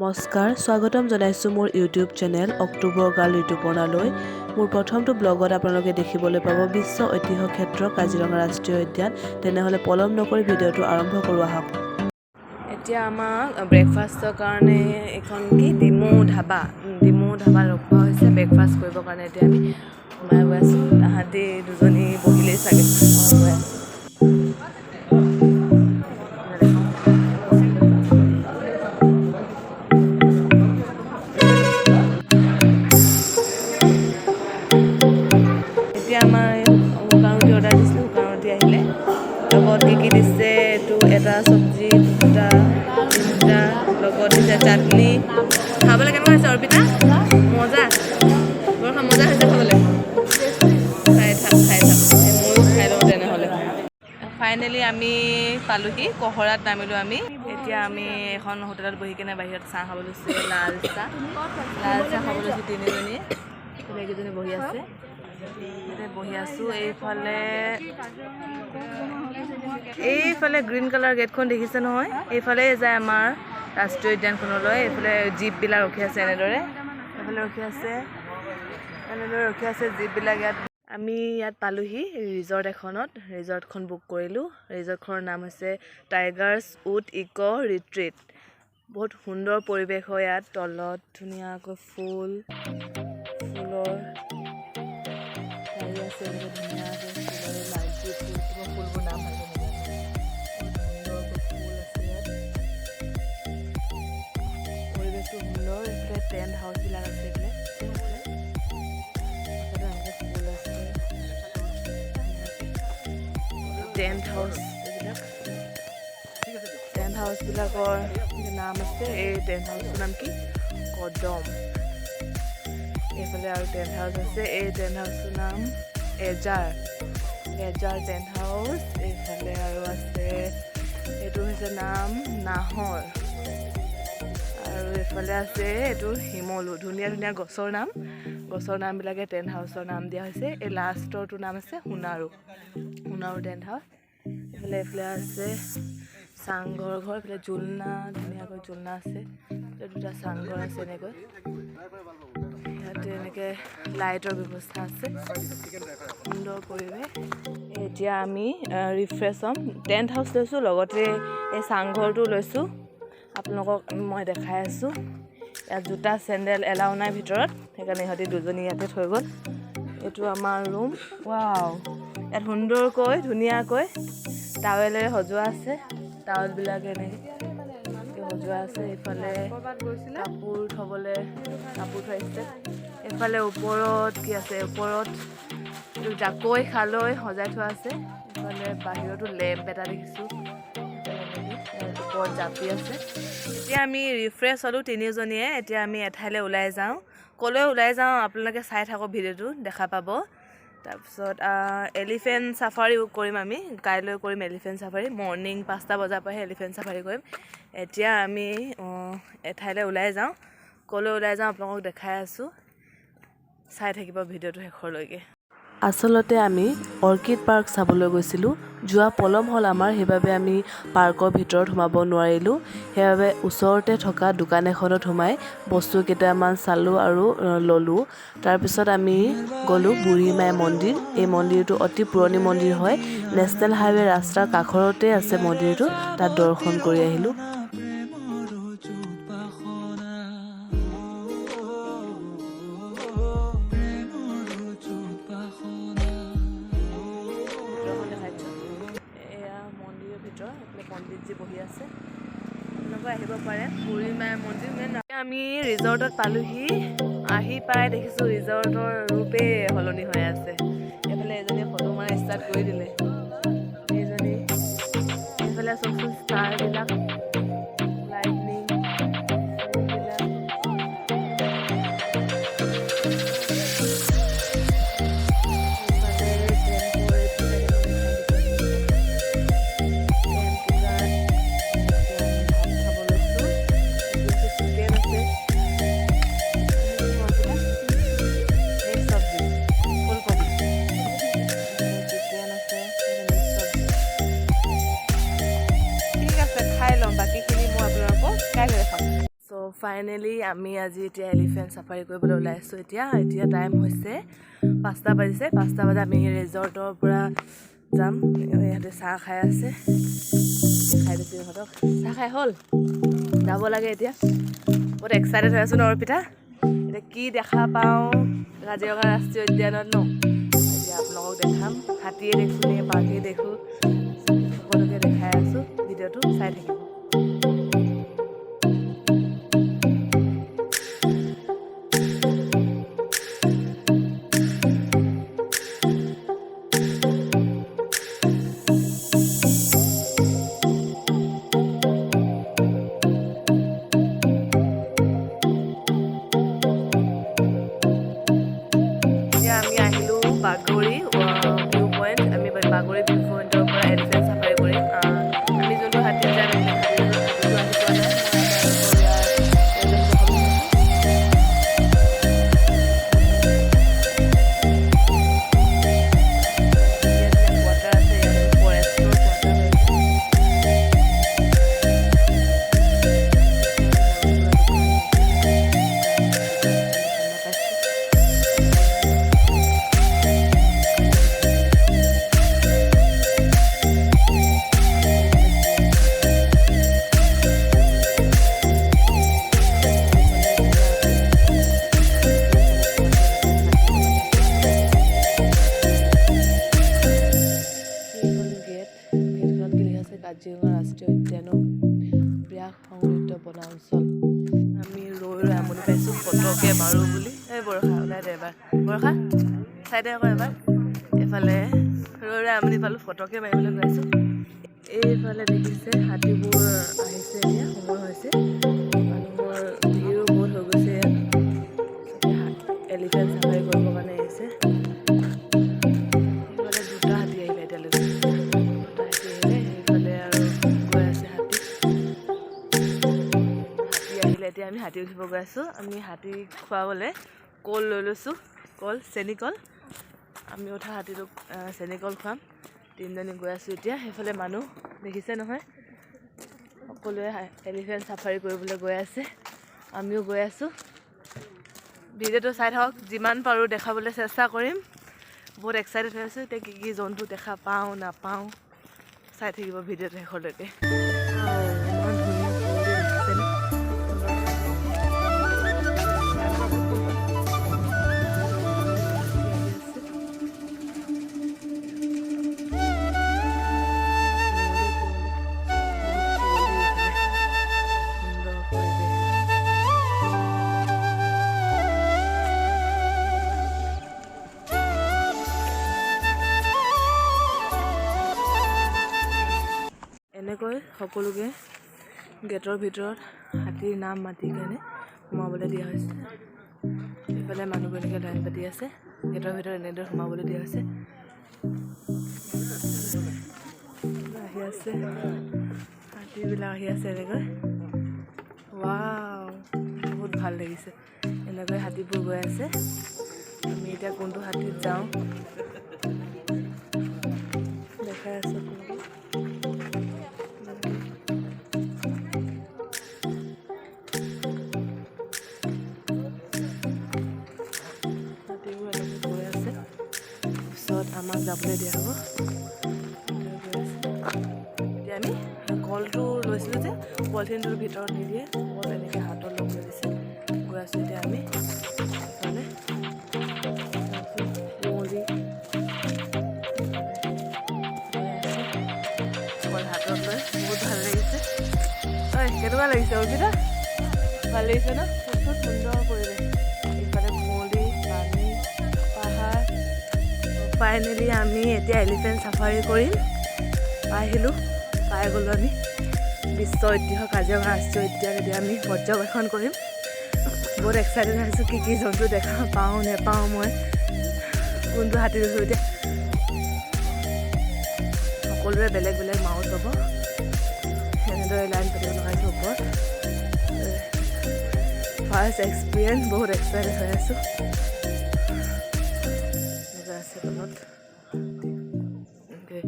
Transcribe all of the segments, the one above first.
নমস্কাৰ, স্বাগতম জনাইছোঁ মোৰ ইউটিউব চেনেল অক্টোবৰ গাৰ্ল ঋতুপৰ্ণালৈ। মোৰ প্ৰথমটো ব্লগত আপোনালোকে দেখিবলৈ পাব বিশ্ব ঐতিহ্য ক্ষেত্ৰ কাজিৰঙা ৰাষ্ট্ৰীয় উদ্যান। তেনেহ'লে পলম নকৰি ভিডিঅ'টো আৰম্ভ কৰোঁ আহক। এতিয়া আমাক ব্ৰেকফাষ্টৰ কাৰণে এইখন কি ডিমৌ ধাবা, ডিমৌ ধাবা ৰখোৱা হৈছে ব্ৰেকফাষ্ট কৰিবৰ কাৰণে। এতিয়া আমি সোমাই গৈ আছোঁ। তাহাঁতি দুজনী বহিলেই চাগে, মই গৈ আছোঁ। এতিয়া আমাৰ শুকান ৰুটি অৰ্ডাৰ দিছিলোঁ, শুকান ৰুটি আহিলে। লগত কি কি দিছে এইটো, এটা চব্জি, দুটা, তিনিটা, লগত দিছে চাটনি। খাবলৈ কেনেকুৱা হৈছে অৰ্পিতা? মজা বৰষা, মজা হৈছে খাবলৈ। খাই থাক, খাই থাক। ময়ো খাই লওঁ তেনেহ'লে। ফাইনেলি আমি পালোহি, কহৰাত নামিলোঁ আমি। এতিয়া আমি এখন হোটেলত বহি কিনে বাহিৰত চাহ খাব লৈছোঁ, লাল চাহ। লাল চাহ খাব লৈছোঁ তিনিজনীয়ে। এইকেইজনী বহি আছে, ইয়াতে বহি আছোঁ। এইফালে এইফালে গ্ৰীণ কালাৰ গেটখন দেখিছে নহয়, এইফালে যায় আমাৰ ৰাষ্ট্ৰীয় উদ্যানখনলৈ। এইফালে জীপবিলাক ৰখি আছে এনেদৰে, এইফালে ৰখি আছে, এনেদৰে ৰখি আছে জীপবিলাক। ইয়াত আমি ইয়াত পালোহি ৰিজৰ্ট এখনত, ৰিজৰ্টখন বুক কৰিলোঁ। ৰিজৰ্টখনৰ নাম হৈছে টাইগাৰ্ছ উড ইক' ৰিট্ৰিট। বহুত সুন্দৰ পৰিৱেশ হয় ইয়াত। তলত ধুনীয়াকৈ ফুল, ফুলৰ শাৰী আছে এনেকৈ ধুনীয়াকৈ, ফুলৰে নাৰ্জী ফুল, কিবা ফুলবোৰ নাম ভালকৈ নাজানো। সুন্দৰকৈ ফুল আছে ইয়াত, পৰিৱেশটো সুন্দৰ। এইফালে টেণ্ট হাউচবিলাক আছে, এইফালে এইফালে এনেকৈ ফুল আছে, টেণ্ট হাউচ এইবিলাক। টেণ্ট হাউচবিলাকৰ নাম আছে। এই টেণ্ট হাউচটোৰ নাম কি? কদম। এইফালে আৰু টেণ্ট হাউচ আছে, এই টেণ্ট হাউচটোৰ নাম এজাৰ, এজাৰ টেণ্ট হাউচ। এইফালে আৰু আছে, এইটো হৈছে নাম নাহৰ। আৰু এইফালে আছে এইটো শিমলু। ধুনীয়া ধুনীয়া গছৰ নাম, গছৰ নামবিলাকে টেণ্ট হাউচৰ নাম দিয়া হৈছে। এই লাষ্টৰটোৰ নাম আছে সোণাৰু, সোণাৰু টেণ্ট হাউচ। এইফালে এইফালে আছে চাংঘৰ ঘৰ, এইফালে জোলনা, ধুনীয়াকৈ জোলনা আছে। দুটা চাংঘৰ আছে এনেকৈ। ইয়াতে এনেকৈ লাইটৰ ব্যৱস্থা আছে, সুন্দৰ পৰিৱেশ। এতিয়া আমি ৰিফ্ৰেছ হ'ম। টেণ্ট হাউচ লৈছোঁ, লগতে এই চাংঘৰটো লৈছোঁ। আপোনালোকক মই দেখাই আছোঁ। ইয়াত জোতা চেণ্ডেল এলাউ নাই ভিতৰত, সেইকাৰণে ইহঁতি দুজনী ইয়াতে থৈ গ'ল। এইটো আমাৰ ৰুম। ৱাও, ইয়াত সুন্দৰকৈ ধুনীয়াকৈ টাৱেলেৰে সজোৱা আছে, টাৱেলবিলাক এনেকৈ সজোৱা আছে। এইফালে কাপোৰ থ'বলৈ কাপোৰ থৈছে। এইফালে ওপৰত কি আছে? ওপৰত এইটো জাকৈ খালৈ সজাই থোৱা আছে। এইফালে বাহিৰতো লেম্প এটা দেখিছোঁ, ওপৰত জাপি আছে। এতিয়া আমি ৰিফ্ৰেছ হ'লোঁ তিনিজনীয়ে। এতিয়া আমি এঠাইলৈ ওলাই যাওঁ। ক'লৈ ওলাই যাওঁ আপোনালোকে চাই থাকক ভিডিঅ'টো, দেখা পাব। তাৰপিছত এলিফেণ্ট চাফাৰীও কৰিম আমি, কাইলৈ কৰিম এলিফেণ্ট চাফাৰী। মৰ্ণিং 5টা বজাৰ পৰাহে এলিফেণ্ট চাফাৰী কৰিম। এতিয়া আমি এঠাইলৈ ওলাই যাওঁ, ক'লৈ ওলাই যাওঁ আপোনালোকক দেখাই আছোঁ, চাই থাকিব ভিডিঅ'টো শেষলৈকে। আচলতে আমি অৰ্কিড পাৰ্ক চাবলৈ গৈছিলোঁ। যোৱা পলম হ'ল আমাৰ, সেইবাবে আমি পাৰ্কৰ ভিতৰত সোমাব নোৱাৰিলোঁ। সেইবাবে ওচৰতে থকা দোকান এখনত সোমাই বস্তু কেইটামান চালোঁ আৰু ল'লোঁ। তাৰপিছত আমি গ'লোঁ বুঢ়ী মাই মন্দিৰ। এই মন্দিৰটো অতি পুৰণি মন্দিৰ হয়, নেশ্যনেল হাইৱে ৰাস্তাৰ কাষৰতে আছে মন্দিৰটো। তাত দৰ্শন কৰি আহিলোঁ। ভিতৰখন দেখাই দিছোঁ। এয়া মন্দিৰৰ ভিতৰ, এইফালে পণ্ডিতজী বহি আছে। আপোনালোকে আহিব পাৰে বুঢ়ী মাই মন্দিৰ। মেইন আমি ৰিজৰ্টত পালোহি। আহি পাই দেখিছোঁ ৰিজৰ্টৰ ৰূপেই সলনি হৈ আছে। এইফালে এজনীয়ে ফটো মাৰা ষ্টাৰ্ট কৰি দিলে, এইজনী। এইফালে চাওকচোন ষ্টাৰবিলাক, লাইটনিং এইবিলাক। এইফালে টেম্পৰ এইফালে টেম্পোকাত এতিয়া আমি ভাত খাব লৈছোঁ। চিকেন আছে, মিক্স চব্জি, ফুলকবি, চিকেন আছে। ফাইনেলি আমি আজি এতিয়া এলিফেণ্ট চাফাৰী কৰিবলৈ ওলাইছোঁ। এতিয়া এতিয়া টাইম হৈছে 5টা বাজিছে। 5টা বজাত আমি ৰিজৰ্টৰ পৰা যাম। ইহঁতে চাহ খাই আছে, খাই দিছোঁ ইহঁতক। চাহ খাই হ'ল, যাব লাগে এতিয়া। বহুত এক্সাইটেড হৈ আছোঁ ন অৰ্পিতা? এতিয়া কি দেখা পাওঁ কাজিৰঙা ৰাষ্ট্ৰীয় উদ্যানত ন, এতিয়া আপোনালোকক দেখাম। হাতীয়ে দেখোঁ নে বাঘে দেখোঁ, সকলোকে দেখাই আছোঁ। ভিডিঅ'টো চাই থাকিব। এতিয়া আমি আহিলোঁ বাগৰি ভিউ পইণ্ট। আমি বাগৰি ভিউ পইণ্টৰ পৰা এলিফেণ্ট চাফাৰী কৰিম। আমি যোনটো হাতীত যাম, এলিফেণ্ট হাতীটো আহি পোৱা নাই। মই আপোনালোকক ইয়াৰ ইয়াত কোৱাৰ্টাৰ আছে, ইয়াত ফৰেষ্টৰ কোৱাৰ্টাৰ আছে। পাইছোঁ। এইখন গেট, গেটখনত কি লিখা আছে? কাজিৰঙা ৰাষ্ট্ৰীয় উদ্যানৰ ব্যাঘ্ৰ সংৰক্ষিত বনাঞ্চল। আমি ৰৈ ৰৈ আমনি পাইছোঁ, ফটোকে মাৰোঁ বুলি। এই বৰষা, ওলাই দে এবাৰ। বৰষা, চাই দে আকৌ এবাৰ। এইফালে ৰৈ ৰৈ আমনি পালোঁ, ফটোকে মাৰিবলৈ গৈ আছোঁ। এইফালে দেখিছে হাতীবোৰ আহিছে, এতিয়া সময় হৈছে। মানুহৰ ভিৰো বহুত হৈ গৈছে ইয়াত। এলিফেণ্ট চাফাৰী কৰিবৰ কাৰণে আহিছে। সেইফালে দুটা হাতী আহিলে এতিয়ালৈকে, দুটা হাতী আহিলে। সেইফালে আৰু গৈ আছে হাতী। হাতী আহিলে, এতিয়া আমি হাতী উঠিব গৈ আছোঁ। আমি হাতী খুৱাবলৈ কল লৈ লৈছোঁ, কল, চেনি কল। আমি উঠা হাতীটোক চেনি কল খুৱাম। তিনিজনী গৈ আছোঁ এতিয়া। সেইফালে মানুহ দেখিছে নহয়, সকলোৱে এলিফেণ্ট চাফাৰী কৰিবলৈ গৈ আছে। আমিও গৈ আছোঁ। ভিডিঅ'টো চাই থাকক, যিমান পাৰোঁ দেখাবলৈ চেষ্টা কৰিম। বহুত এক্সাইটেড হৈ আছোঁ। এতিয়া কি কি জন্তু দেখা পাওঁ নাপাওঁ, চাই থাকিব ভিডিঅ'টো শেষলৈকে। ইমান ধুনীয়া কুঁৱলী দেখিছেনে? আহি আছে। কুঁৱলী, কুঁৱলী, বহুত কুঁৱলী এইফালে। সুন্দৰ পৰিৱেশ। এনেকৈ সকলোকে গেটৰ ভিতৰত হাতীৰ নাম মাতি কেনে সোমাবলৈ দিয়া হৈছে। এইফালে মানুহবোৰ এনেকৈ লাইন পাতি আছে। গেটৰ ভিতৰত এনেদৰে সোমাবলৈ দিয়া হৈছে। আহি আছে হাতীবিলাক, আহি আছে এনেকৈ। ৱাও, বহুত ভাল লাগিছে। এনেকৈ হাতীবোৰ গৈ আছে। আমি এতিয়া কোনটো হাতীত যাওঁ, দেখাই আছোঁ আপোনালোকক। হাতীবোৰ এনেকৈ গৈ আছে, পিছত আমাক যাবলৈ দিয়া হ'ব। এনেকৈ গৈ আছে। এতিয়া আমি কলটো লৈছিলোঁ যে, পলিথিনটোৰ ভিতৰত নিদিয়ে, কল এনেকৈ হাতত ল'বলৈ দিছে। গৈ আছোঁ এতিয়া আমি ইফালে। কুঁৱলী গৈ আছে। কল হাতত লৈ বহুত ভাল লাগিছে। ঐ, কেনেকুৱা লাগিছে অৰ্পিতা? ভাল লাগিছে ন? বহুত সুন্দৰ পৰিৱেশ। এইফালে কুঁৱলী, পানী, পাহাৰ। ফাইনেলি আমি এতিয়া এলিফেণ্ট চাফাৰী কৰিম। পাই আহিলোঁ, পাই গ'লোঁ আমি। বিশ্ব ঐতিহ্য কাজিৰঙা ৰাষ্ট্ৰীয় উদ্যান এতিয়া আমি পৰ্যবেক্ষণ কৰিম। বহুত এক্সাইটেড আছোঁ। কি কি জন্তু দেখা পাওঁ নেপাওঁ, মই কোনটো হাতী লৈছোঁ এতিয়া। সকলোৰে বেলেগ বেলেগ মাউত হ'ব। এনেদৰে লাইন পাতিব লগাইছোঁ ওপৰত। ফাৰ্ষ্ট এক্সপিৰিয়েঞ্চ, বহুত এক্সাইটেড হৈ আছোঁ। এনেকৈ আছে তলত এনেকৈ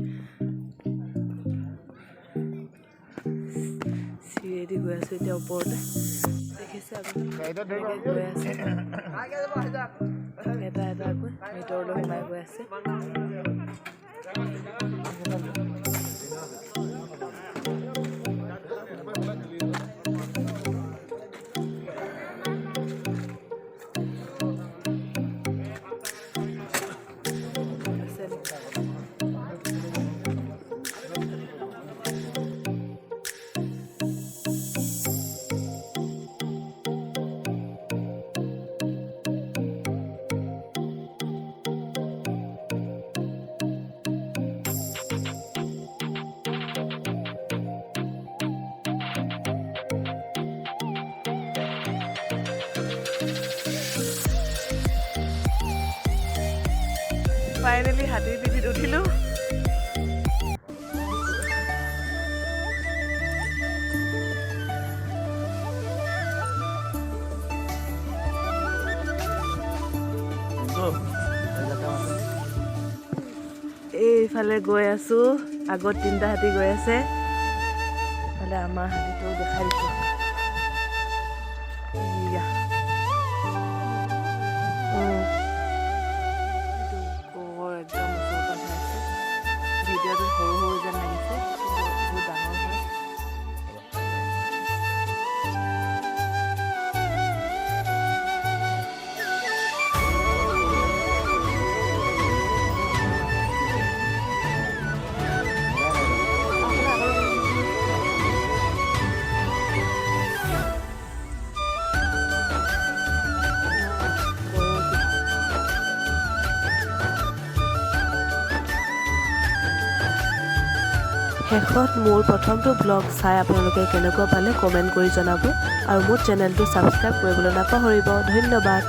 চিৰিয়েদি গৈ আছোঁ এতিয়া ওপৰতে। দেখিছে আপোনালোকে গৈ আছে, এটা এটাকৈ ভিতৰলৈ সোমাই গৈ আছে। ফাইনেলি হাতীৰ পিঠিত উঠিলোঁ। এইফালে গৈ আছো, আগত তিনিটা হাতী গৈ আছে। এইফালে আমাৰ হাতীটো দেখাই দিছোঁ। এইয়া। এইটো গঁড় একদম ওচৰৰ পৰা চাই আছে। ভিডিঅ'টোত সৰু সৰু যেন লাগিছে, কিন্তু বহুত ডাঙৰ হয়। শেষত মোৰ প্ৰথমটো ব্লগ চাই আপোনালোকে কেনেকুৱা পালে কমেণ্ট কৰি জনাব আৰু মোৰ চেনেলটো ছাবস্ক্ৰাইব কৰিবলৈ নাপাহৰিব। ধন্যবাদ।